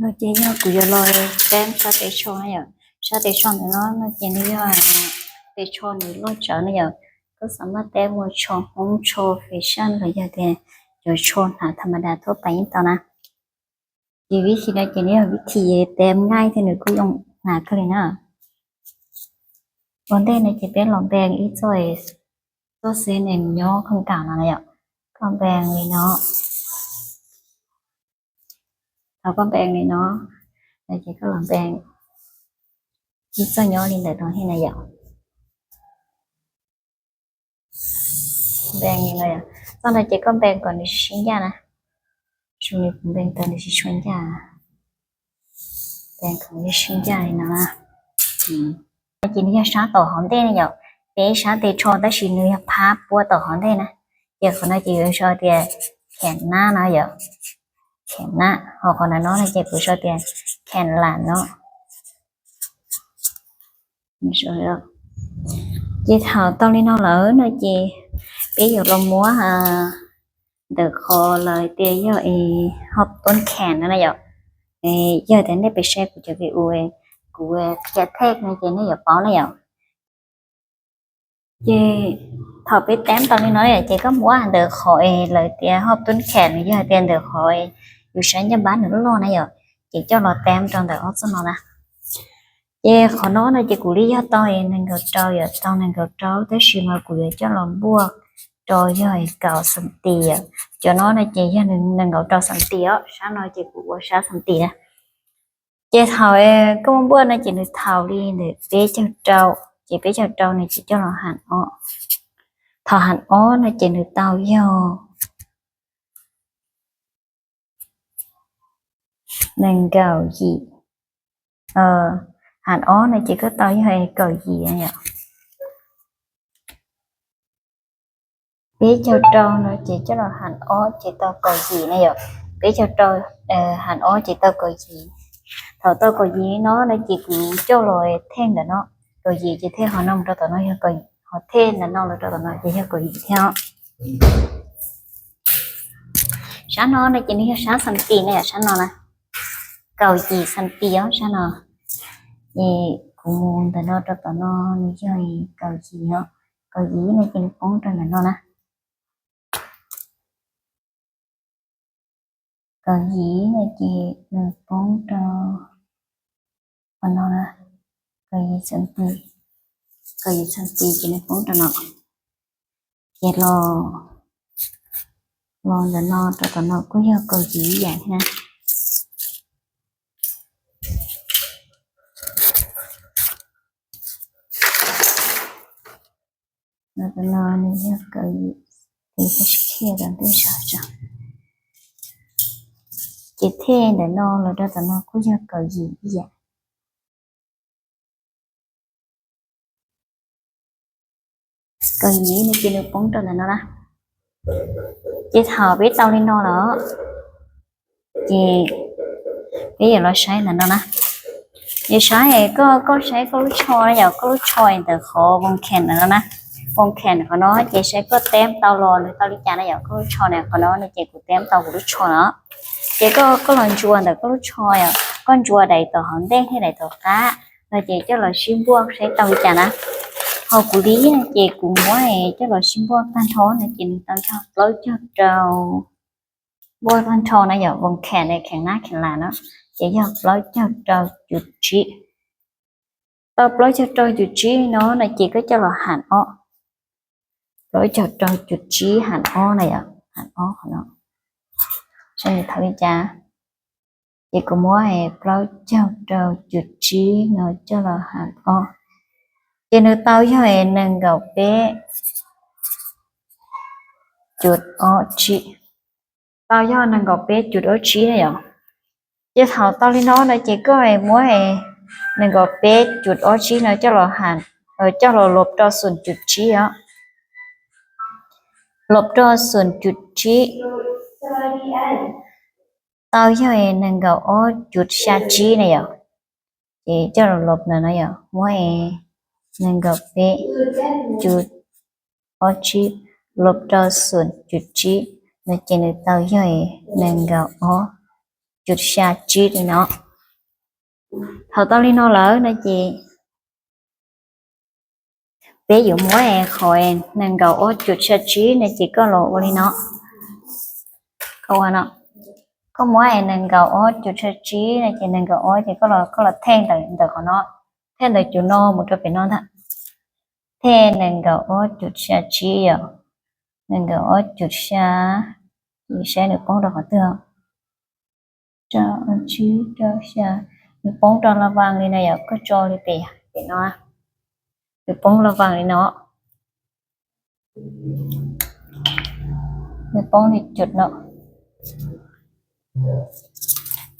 No ces yog kuv yuav los teb sab tes tsho na yom. Sab tes tsho ntawm no no ces nws yog tes tsho nws loj tsawv na yom. Koj xav maj teb ua tsho Hmoob, tsho fashion los yog tias cov tsho hnav tham ma das thuab pais yeej tau na. Ces vib thi no ces nws yog vib thi teb nkaij thiab nws kuj zoo hnav kawg li na. Ua ntej no ces peb los npees ib txoj, txoj xwb nws nyob khooj kam no na yom. Koj npees li no. Thaum koj npees li no, no ces koj los npees ib txoj nyob li ntawm no thiab na yom. Npees li no yom. Txoj no ces koj npees kom nws sib ncaj na. Zoo li kuv npees tau nws tsis tshua ncaj. Npees kom nws sib ncaj li no na. Ces nws yog sab tom hauv ntej na yom. Peb sab tes tsho tab sis nws yog phab puab tom hauv ntej na. Ces qhov no ces yuav sau tias khem nab no yom. Khem nab, ho qhov ntawm no no ces kuv sau tias khem lam no. Ces thaum tau li no lawm no ces peb yuav los muab ntawm qhov lawv tias yog hop tub khem no na yom. Yog tias nej pem saib kuv cov video kuv qhia thej no ces nej yuav paub na yom. Ces thaum peb teb tau li no yom ces koj muab ntawm qhov es lawv tias hop tub khem no yog tias ntawm qhov yus saib ncaj npab nws loj loj na yom, ces coj los teb rau ntawm ob txoj no na. Ces qhov no no ces kuv li yog tau nees nkaum rau yom, tau nees nkaum rau tab sis mas kuv yuav coj los npuaj rau yog kaum xanti yom. Cov no no ces yog nees nkaum rau xanti os, sab no ces kuv ua sab xanti na. Ces thaum koj muab npuaj no ces nws thaum li ntawm peb caug rau, ces peb caug rau no ces coj los ham ob. Thaum ham ob no ces nws tau yog nees nkaum yim. Ham ob no ces koj tau yog kaum yim na yom. Peb caug rau no ces coj los ham ob ces tau kaum yim na yom. Peb caug rau ham ob ces tau kaum yim. Thaum tau kaum yim no no ces kuv coj los thej ntawm no. Kaum yim ces thej qhov no mus rau tom no yog kaum, ho thej ntawm no los rau tom no ces yog kaum yim thiab. Sab no no ces nws yog sab xanti na yom, sab no na. Kaum yim xanti os sab no. Ces kuv mus ntawm no rau tom no nws yog kaum yim os. Kaum yim no ces nws poob rau ntawm no na. Kaum yim no ces nws poob rau qhov no na. Kaum yim xanti, kaum yim xanti ces nws poob rau no. Ces los, los ntawm no rau tom no kuj yog kaum yim ib yam thiab na. Los tom no nws yog kaum yim, ces sib khij tom ntej sawv tsees. Ces thej ntawm no los rau tom no kuj yog kaum yim ib yam. Kaum yim no ces nws poob rau ntawm no na. Ces thaum peb tau li no lawm, ces peb yuav los saib ntawm no na. Yuav saib, koj, koj saib koj lub tsho na yom, koj lub tsho ntawm qhov voos kheem ntawm no na. Voos kheem qhov no ces saib koj teb tau los nws tau li cas na yom, koj lub tsho na qhov no no ces kuv teb tau kuv lub tsho no. Ces koj, koj los ntsuas ntawm koj lub tsho yom, koj ntsuas daim tom hauv ntej thiab daim tom qab no ces coj los sib npuaj saib tau li cas na. Ho kuv li no ces kuv muab coj los sib npuaj tag nrho no ces nws tau yog plaub caug rau, npuaj tag nrho na yom, voos kheem, kheem nab kheem las no ces yog plaub caug rau cum tsib. Tau plaub caug rau cum tsib no no ces koj coj los ham ob. Plaub caug rau cum tsib ham ob na yom, ham ob qhov no. Saib nws tau li cas. Ces kuv muab plaub caug rau cum tsib no coj los ham ob. Ces nws tau yog nees nkaum peb cum ob tsib. Tau yog nees nkaum peb cum ob tsib na yom. Ces thaum tau li no no ces koj muab nees nkaum peb cum ob tsib no coj los ham, coj los lov rau xoom cum tsib os. Lov rau xoom cum tsib tau yog nees nkaum ob cum xya tsib na yom. Ces coj los lov ntawm no yom, muab nees nkaum peb cum ob tsib lov rau xoom cum tsib no ces nws tau yog nees nkaum ob cuj xya tsib li no. Thaum tau li no lawm no ces peb yuav muab qhov nees nkaum ob cuj xya tsib no ces koj los ua li no. Koj ua no, koj muab nees nkaum ob cuj xya tsib no ces nees nkaum ob ces koj los, koj los thej ntawm, ntawm qhov no, thej ntawm cuj no mus rau pem no ntag. Thej nees nkaum ob cuj xya tsib yom, nees nkaum ob cuj xya, saib nws poob rau qhov twg. Rau tsib rau xya, nws poob rau la vas li no yom, koj tso li pem, pem no, nws poob la vas li no, nws poob li cuj no.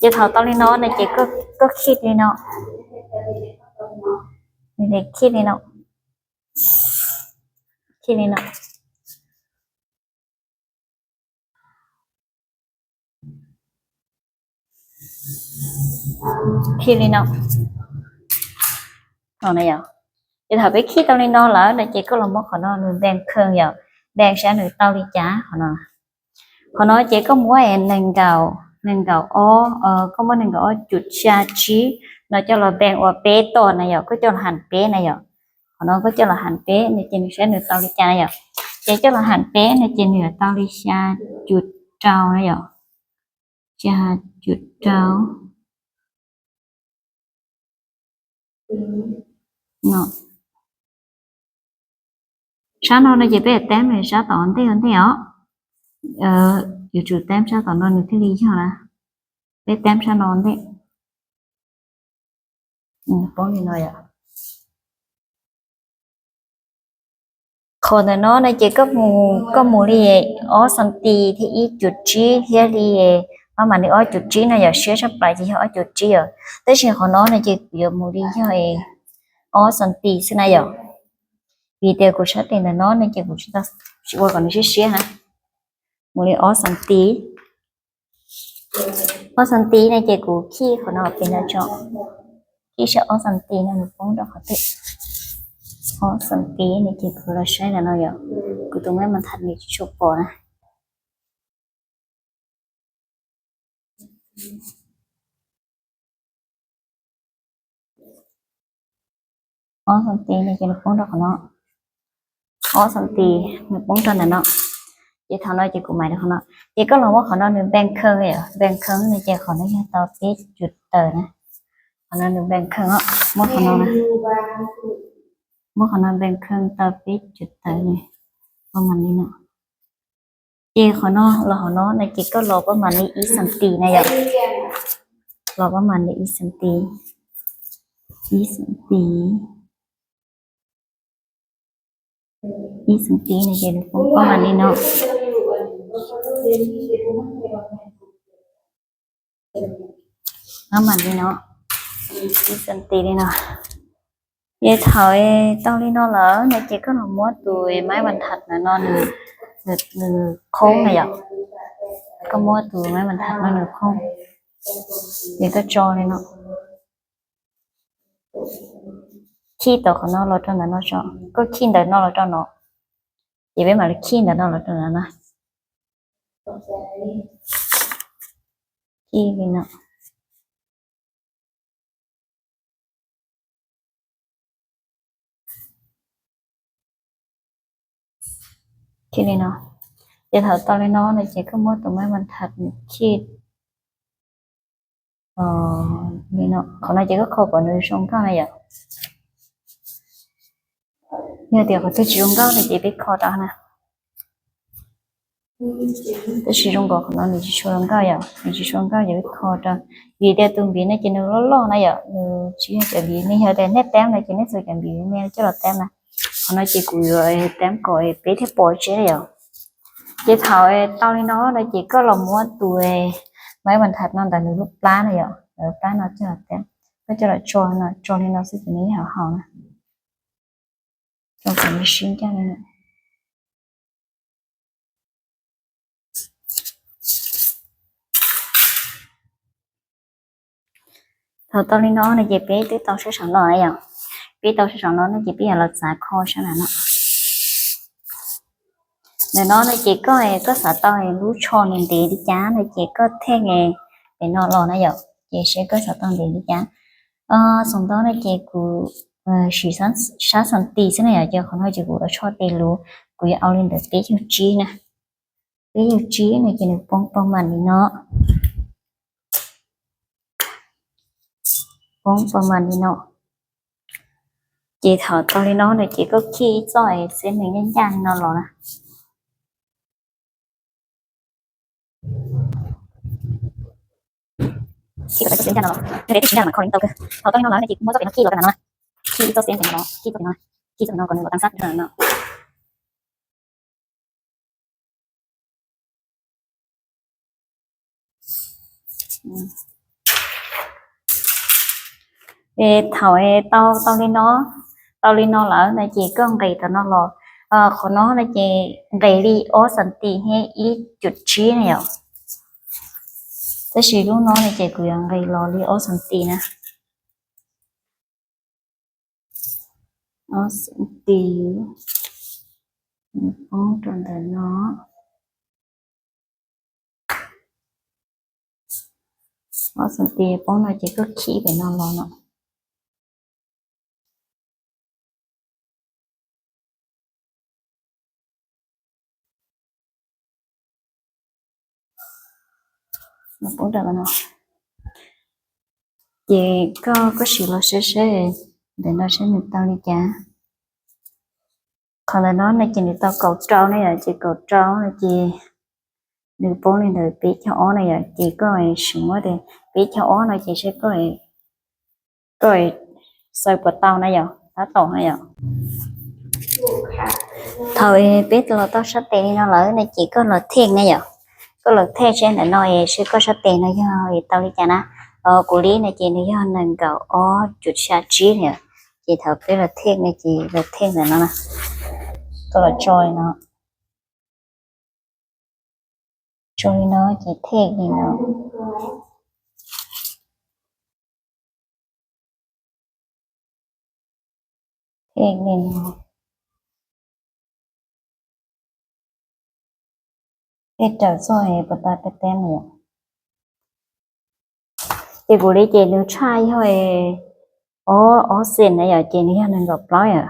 Ces thaum tau li no no ces koj khij li no, khij li no, khij li no. Khij li no. Ces thaum peb khij tau li no lawm no ces koj los muab qhov no nws npeej kheej yom, npeej saib nws tau li cas qhov no. Qhov no ces koj muab nees nkaum, nees nkaum ob, koj muab nees nkaum ob cuj xya tsib no coj los npeej ua peb toj na yom, koj coj los ham peb na yom. Qhov no koj coj los ham peb no ces nws saib nws tau li cas na yom. Ces coj los ham peb no ces nws yuav tau li xya cuj rau na yom, xya cuj rau. Sab no no ces peb yuav tab sab tom ntej ua ntej os. Yuav tsum tab sab tom no nws thiaj li yog na. Peb tab sab no ntej. Poob li no yom. Qhov ntawm no no ces koj mus, koj mus li ob xanti thiab ib cuj tsib thiab li, maj mam li ob cuj tsib no yom, siab tshaj plaws ces yog ob cuj tsib yom. Tab sis qhov no no ces kuv yuav mus li yog ob xanti xwb na yom. Vim tias kuv sab tes ntawm no no ces kuv tsis ua kom nws siab siab na. Mus li ob xanti. Ob xanti no ces kuv khij qhov no pem no tso. Khij saib ob xanti no nws poob rau qhov twg. Ob xanti no ces kuv los saib ntawm no yom. Kuv tus maj mam thas nws tsis tshua pom na. Ob xanti no ces nws poob rau qhov no. Ob xanti nws poob rau ntawm no. Ces thaum no ces kuv mam li qhov no. Ces koj los muab qhov no nws npeej kheej, npeej kheej no ces qhov no yog tau peb cuj tawm na. Qhov no nws npeej kheej, muab qhov no, muab qhov no npeej kheej tau peb cuj tawm na. Pab mam li no. Ces qhov no los qhov no no ces koj los pab mam li ib xanti na yom. Los pab mam li ib xanti, ib xanti, ib xanti no ces pab mam li no. Pab mam li no, ib xanti li no. Ces thaum tau li no lawm no ces koj los muab tus maj mam thas ntawm no nws, nws khoob na yom. Koj muab tus maj mam thas no nws khoob, ces koj tso li no. Khij tau qhov no los rau ntawm no tso, koj khij ntawm no los rau no. Ces peb mam li khij ntawm no los rau ntawm no. Khij li no. Khij li no. Ces thaum tau li no no ces koj muab tus maj mam thas nws khij li no. Qhov no ces koj kho kom nws zoo nkauj na yom. Yog tias qhov twg tsis zoo nkauj no ces peb kho rau na. Tab sis zoo nkaus qhov no nws tsis tshua zoo nkauj yom, nws tsis tshua zoo nkauj ces peb kho rau. Vim tias tus npiv no ces nws loj loj na yom, nws tsis yog cov npiv, nws yog tias nej tab no ces nej txhua cov npiv me coj los tab na. Qhov no ces kuv yuav tab kom peb thiaj pom tseeb na yom. Ces thaum tau li no no ces koj los muab tus maj mam thas no ntawm nws lub plab na yom, ntawm lub plab no coj los tab, koj coj los tso no, tso li no xwb ces nws yeej haum haum na. Tso kom nws sib ncaj li no. Thaum tau li no no ces peb twb tau sab saum no na yom. Peb tau sab saum no no ces peb yuav los txav kho sab nram no. Ntawm no no ces koj, koj xav tau lub tsho nws ntev li cas no ces koj theej, pem no los na yom, ces seb koj xav tau ntev li cas. Xav tau no ces kuv siv sab xas tis xwb na yom, ces qhov no ces kuv los tshoj tes lus, kuv yuav ua li ntawm peb caug tsib na. Peb caug tsib no ces nws poob paj mas li no, poob paj mas li no. Ces thaum tau li no no ces koj khij ib txoj es xeb nws ncaj ncaj li no los na. Khij txoj xeb ncaj no los, nws twb tsis ncaj mas kho li tau kawg. Thaum tau li no lawm no ces kuv muab txoj pem no khij los rau ntawm no na, khij ib txoj xeb ntawm no los, khij txoj pem no, khij txoj pem no kom nws los tau xab rau ntawm no. Thaum tau tau li no, tau li no lawm no ces koj nqis rau no los, qhov no no ces nqis li ob xas tis thiab ib cum tsib na yom. Tab sis lub no no ces kuv yuav nqis los li ob xas tis na. Ob xas tis, poob rau ntawm no. Ob xas tis poob no ces koj khij pem no los no. Ces koj, koj sim los saib saib ntawm no saib nws tau li cas. Qhov ntawm no no ces nws tau kaum rau na yom, ces kaum rau no ces nws poob li ntawm peb caug ob na yom, ces koj sim muab tias peb caug ob no ces saib koj, koj xaws puas tau na yom, tab tom na yom. Thaum peb los tau sab tes li no lawm no ces koj los thej na yom, koj los thej saib ntawm no es saib koj sab tes no yog tau li cas na. Kuv li no ces nws yog nees nkaum ob cum xya tsib na yom, ces thaum peb los thej no ces los thej ntawm no na, koj los tso li no, tso li no ces thej li no. Thej li no, thej raws txoj es puas tau teb teb na yom. Ces kuv li ces nws tshaj yog ob, ob xees na yom, ces nws yog nees nkaum plaub yom.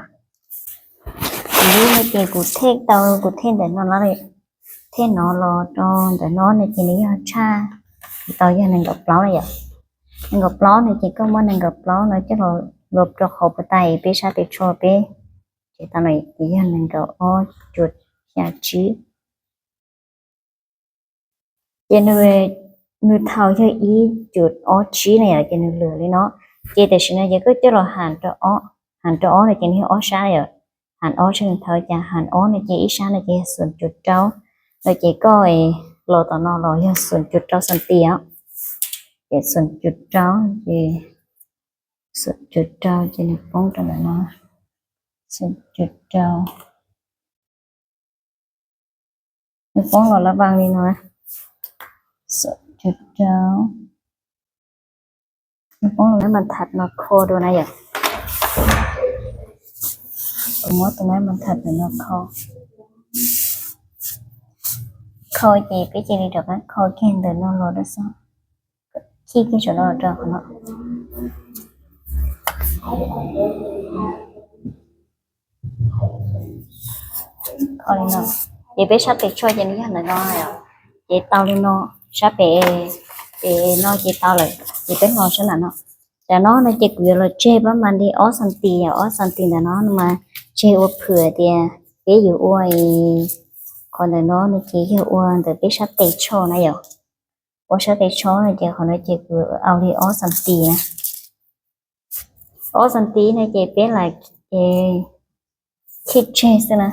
Kuv li no ces kuv thej tau, kuv thej ntawm no los, thej no los rau ntawm no no ces nws yog tshaj tau yog nees nkaum plaub na yom. Nees nkaum plaub no ces koj muab nees nkaum plaub no coj los luas rau qhov puas tau es peb sab tes tsho peb, ces tau no ces yog nees nkaum ob cum xya tsib. Ces nws, nws thaum yog ib cum ob tsib na yom, ces nws lwm li no. Ces tam sim no ces koj coj los ham rau ob, ham rau ob no ces nws yog ob sab yom, ham ob sab nws thaum cas ham ob no ces ib sab no ces yog xoom cum rau, no ces koj los tom no los yog xoom cum rau xas tis os. Ces xoom cum rau, ces xoom cum rau ces nws poob rau ntawm no, xoom cum rau. Nws poob los lab vaj li no, xoom cum rau. Nws poob los lab mas tham no kho dua na yom. Kuv muab tus lab mas tham ntawm no kho, kho ces peb cia li rov qab kho kiag ntawm no los rau xwb. Khij kiag saum no los rau qhov no. Kho li no, ces peb sab tes tsho ces nws yog ntawm no yom. Ces tau li no, sab pem, pem no ces tau lawm, ces peb los sab nram no. Tam no no ces kuv yuav los tseg pab mas li ob xas tis, ob xas tis ntawm no mas tseg ua phwm tias peb yuav ua, qhov ntawm no no ces yog ua ntawm peb sab tes tsho na yom. Ua sab tes tsho no ces qhov no ces kuv ua li ob xas tis na. Ob xas tis no ces peb lam khij tseg xwb na.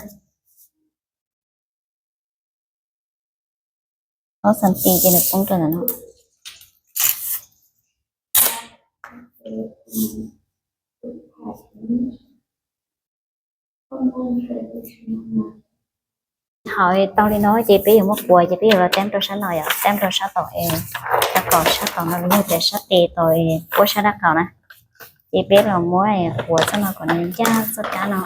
Ob xas tis ces nws poob rau ntawm no. Thaum tau li no ces peb yuav muab quav ces peb yuav los teeb rau sab no yom, teeb rau sab tom, sab tom, sab tom no los yog tias sab tes tom, ua sab dab qaum na. Ces peb los muab quav txoj no kom nws ncaj txoj kab no.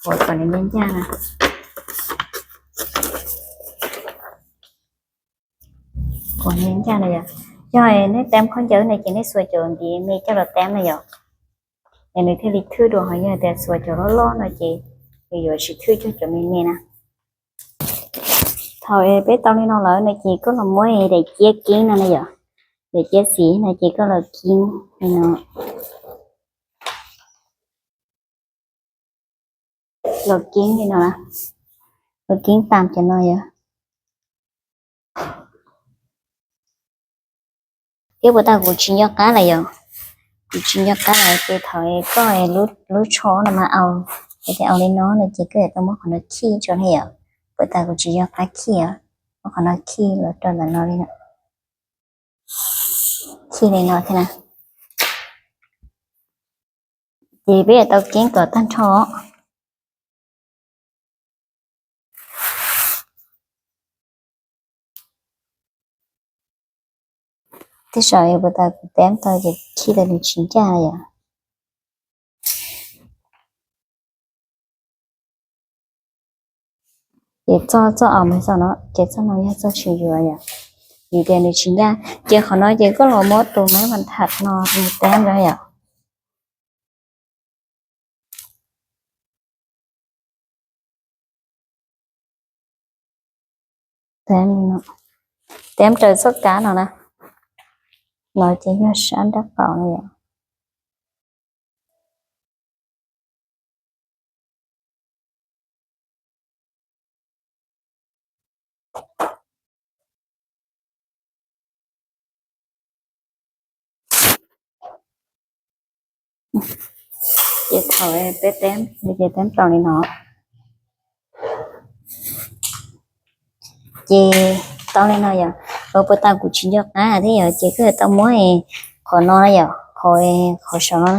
Quav kom nws ncaj ncaj na. Kuv ncaj no yom. Yog nej teeb khaub ncaws no ces nej xuas cov ntiv me coj los teeb no yom, es nws thiaj li thwj dua. Ho yog tias xuas cov loj loj no ces nws yuav tsis thwj cog cov me me na. Thaum peb tau li no lawm no ces koj los muab daim ciab kib no na yom, daim ciab xiv no ces koj los kib li no, los kib li no, los kib tas cov no yom. Thiab puas tas kuv tsis nco qab lawm yom, kuv tsis nco qab lawm ces thaum koj lub tsho no mas au, ces au li no no ces koj yuav tau muab qhov no khij tso na yom. Puas tas kuv tsis nco qab khij, muab qhov no khij los rau ntawm no li no, khij li no thiab na. Ces peb yuav tau kib kom tag nrho. Tej zaum puas tas kuv teeb tau ces khij tau nws tsis ncaj yom. Ces txoj, txoj aus mas txoj no, ces txoj no yog txoj tsis yuav yom, vim tias nws tsis ncaj. Ces qhov no ces koj los muab tus maiv mas tham no nws teeb rau yom. Teeb raws txoj kab no na, no ces yog sab nraub qaum no yom. Ces thaum peb teeb, ces teeb tau li no. Ces tau li no yom, puas tas kuv tsis nco qab thiab yom, ces koj yuav tau muab qhov no na yom, qhov, qhov saum no,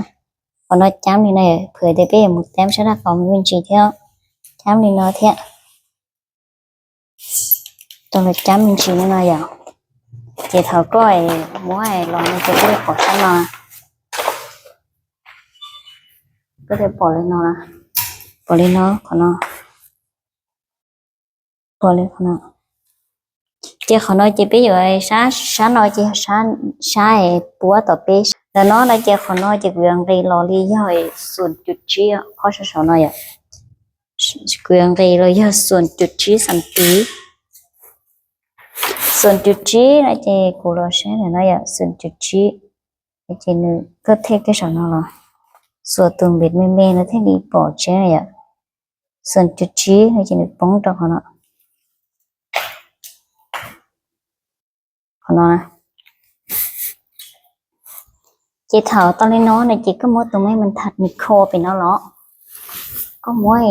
qhov no cab li no yom, phwv tias peb yuav mus teeb sab nraub qaum me ntsis thiab, cab li no thiab. Tau los cab me ntsis li no yom. Ces thaum koj muab los no ces koj li pom sab no, koj li pom li no, pom li no, qhov no, pom li qhov no. Ces qhov no ces peb yuav, sab no ces yog sab puab tom peb. Ntawm no no ces qhov no ces kuv yuav nqis los li yog xoom cuv tsib, qhov sab saum no yom. Kuv yuav nqis los yog xoom cuv tsib xam tiv. Xoom cuv tsib no ces kuv los saib ntawm no yom, xoom cuv tsib. Ces nws, koj thej kiag saum no los, xuas tus npis me me no thiaj li pom tseeb yom. Xoom cuv tsib no ces nws poob rau qhov no, qhov no. Ces thaum tau li no no ces koj muab tus maiv mas tham nws kho pem no los, koj muab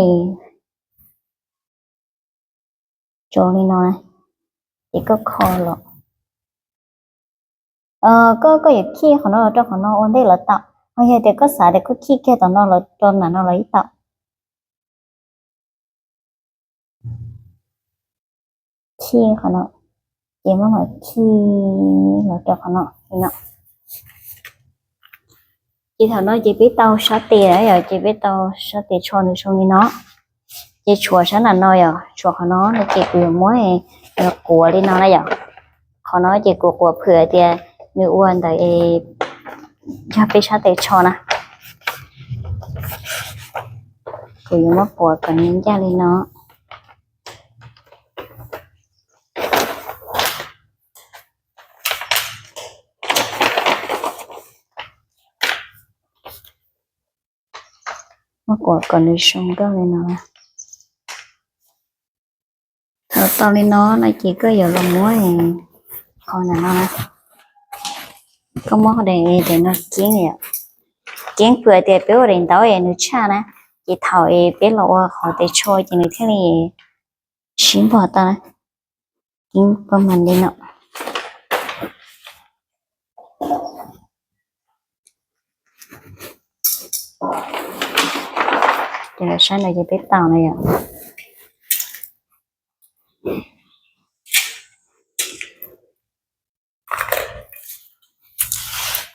tso li no, ces koj kho los. Koj, koj yuav khij qhov no los rau qhov no ua ntej los tau. Ho yog tias koj xav tias koj khij kiag tom no los rau nram no los yeej tau. Khij qhov no, ces muab mam khij los rau qhov no li no. Ces thaum no ces peb tau sab tes lawm yom, ces peb tau sab tes tsho nws zoo li no. Ces tshuav sab nram no yom, tshuav qhov no no ces kuv yuav muab quav li no na yom. Qhov no ces kuv quav phwm tias nws ua ntawd yog peb sab tes tsho na. Kuv yuav muab quav kom nws ncaj li no. Muab quav kom nws zoo nkauj li no. Thaum tau li no no ces koj yuav los muab qhov ntawm no, koj muab qhov daim, daim no ceeb, ceeb phwm tias peb ua daim ntaub es nws tshaj na, ces thaum peb los ua qhov tes tsho ces nws thiaj li sib npog tau na. Ceeb paj mas li no. Ces sab no ces peb tau no yom.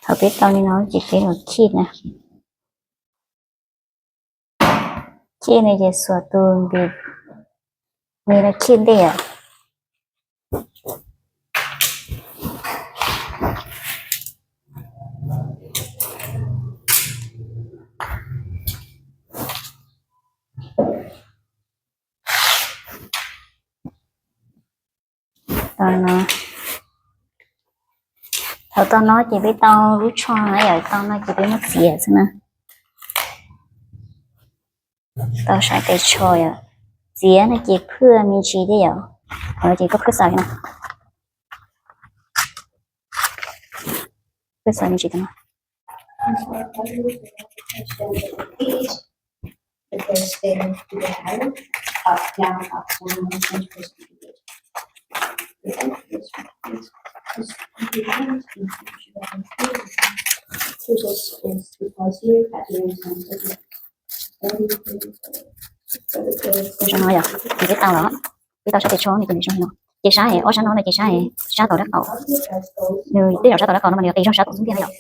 Thaum peb tau li no ces peb los khij na. Khij no ces xuas tus npis me no khij ntej yom. Thaum tau no ces peb tau lub tsho na yom, tau no ces peb muab txiav xwb na. Tau sab tes tsho yom, txiav no ces phwj me ntsis thiab yom. Qhov no ces koj phwj xaws no, phwj xaws me ntsis tau no. Zoo no yom, ces peb tau lawm, peb tau sab tes tsho no ces nws zoo li no. Ces sab es ob sab no no ces sab, sab tom dab qaum, nws tej zaum sab tom dab qaum no mas nws yog tes zog sab tom xub ntiag na yom.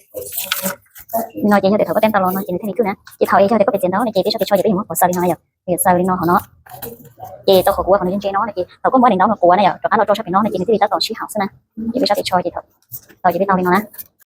Li no ces yog tias thaum koj teb tau los no ces nws thiaj li khwb na. Ces thaum es yog tias koj pem txiav ntaub no ces peb sab tes tsho ces peb yuav muab quav xaws li no na yom, yuav xaws li no hauv no. Ces tau qhov kuv ua qhov no ntse ntse no no ces thaum koj muab daim ntaub no quav na yom, rov qab los rau sab pem no no ces nws thiaj li tab tom sib haum xwb na. Ces peb sab tes tsho ces thaum, tau ces peb tau li no na.